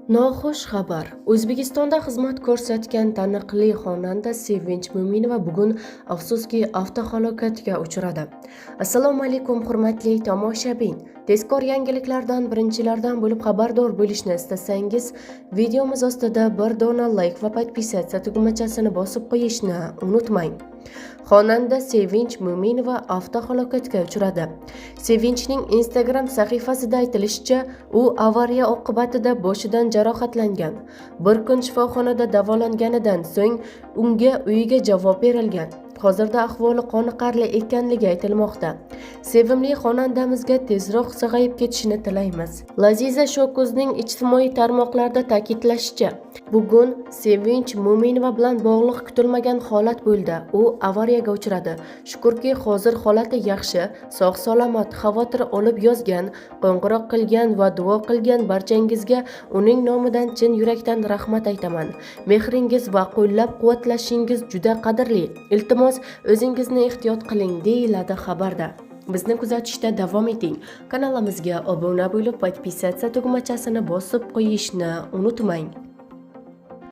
Noxush xabar. O'zbekistonda xizmat ko'rsatgan taniqli xonanda Sevinch Mo'minova bugun, afsuski, avtohalokatga uchradi. Assalomu alaykum, hurmatli tomoshabin. Tezkor yangiliklardan birinchilardan bo'lib xabardor bo'lishni istasangiz, videomiz ostida bir dona like va подписаться tugmachasini bosib qo'yishni unutmang. Xonanda Sevinch Mo'minova avtohalokatga uchradi. Sevinchning Instagram sahifasida aytilishicha, u avariya oqibatida boshidan jarohatlangan. Bir kun shifoxonada davolanganidan so'ng unga uyiga javob berilgan. Hozirda ahvoli qoniqarli ekanligi aytilmoqda. Sevimli xonandamizga tezroq sog'ayib ketishini tilaymiz. Laziza Shokuzning ijtimoiy tarmoqlarda ta'kidlashicha, bugun Sevinch Mo'minova bilan bog'liq kutilmagan holat bo'ldi. U avariyaga uchradi. Shukurki, hozir holati yaxshi, sog' salomat. Xavotir olib yozgan, qo'ng'iroq qilgan va duo qilgan barchangizga uning nomidan chin yurakdan rahmat aytaman. Mehringiz va qo'llab-quvvatlashingiz juda qadrli. Iltimos, o'zingizni ehtiyot qiling, deyiladi xabarda. Bizni kuzatishda davom eting. Kanalimizga obuna bo'lib, подписаться tugmachasini bosib qo'yishni unutmang.